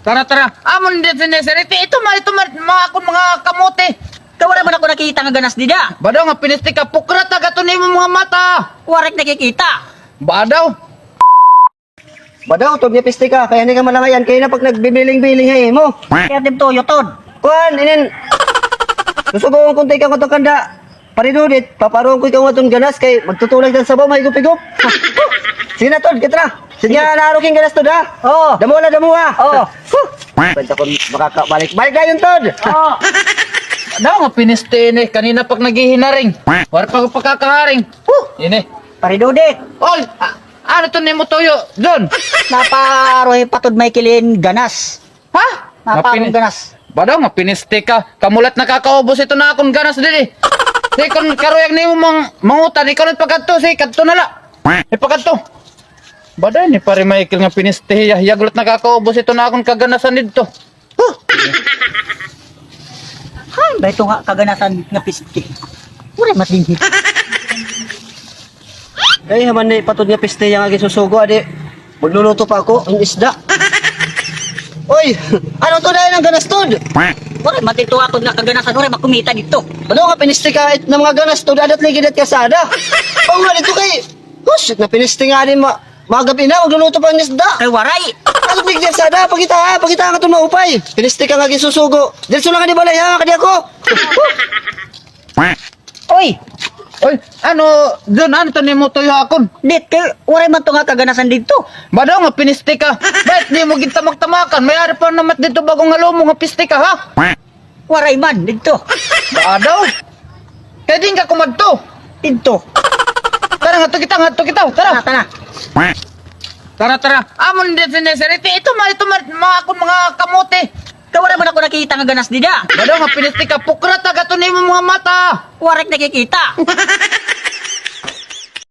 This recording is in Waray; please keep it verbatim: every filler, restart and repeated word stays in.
Tara, tara. Amo na didi, sir. Ito, ito man, ito man, mga akon mga kamote. Kay waray man ako nakita nga ganas dida. Badaw nga pinisti ka, pukrat na gato nimo mga mata. Waray nakikita. Badaw. Badaw, tod nga piste ka, kay ani ka malangayan, kay na pag nagbibiling-biling ha imo. Kay atim tuyo, tod. Kuan, inin. Susugoon ko tikang ko to kanda. Pare Dudit, paparoon ko ikaw nga ton ganas kay magtutulay tan sabaw, mahigop-higop. Sige na, tod, katra. Sige, naaro king ganas, tod, ha? Oo. Damo la, damo, ha? Oo. Huh. Pwede ko makakabalik. Balik na yun, tod. Oo. Daw nga pinisti ini, kanina pag naghihinaring. Wala pa pagkakaharing. Huh. Ini. Pare Dudit. Oy, a-, ano to nimo tuyo, John? Naparoy pa tod Michael in ganas. Ha? Naparoy ganas. Badaw nga pinisti ka. Kamulat nakakaubos ito na akon ganas didi. Di kon karuyag nimo mang-, mangutan, ikaw na pagkadto, si kadto na la. Ipakadto. Badaw ni Pare Michael nga pinisti hiya, hiya gulat nakakaubos ito na akon kaganasan didto. Huh! Hain ba ito nga kaganasan nga piste? Waray matinhi. Kay haman ni patod nga piste yang agi susugo, adi. Magluluto pa ako, ang isda. Oy, ano to dahil ang ganas, tod? Waray matito ako nga kaganasan, waray makumita dito. Ano nga pinisti ka it-, ng mga ganas, tod, adat ligid at kasada? Oo nga, dito kay Hus, napinisti nga din ma-, magabi na, magluluto pa ng isda. Kay waray. Ano, bigyan sa da? Pakita, ha? Pakita nga itong maupay. Pinisti ka nga gisusugo. Diretso lang ka di balay, ha? Kadi ako. Oy! Oy, ano, John, ano to nimo tuyo akon? Dit, kay waray man to nga kaganasan dito. Badaw nga pinisti ka. Bakit di mo gintamak-tamakan? May ari pa naman dito bagong halumo nga pisti ka, ha? Waray man, didto. Baa daw? Kay diin ka kumadto? Didto. Tara, ngadto kita, ngadto kita. Tara. Tara, tara. Tara, tara. Amo na didi, sir. Ito, ito man, ito man, mga akon mga kamote. Kay waray man ako nakita nga ganas dida. Badaw nga pinisti ka, pukrat na gato nimo mga mata. Waray nakikita.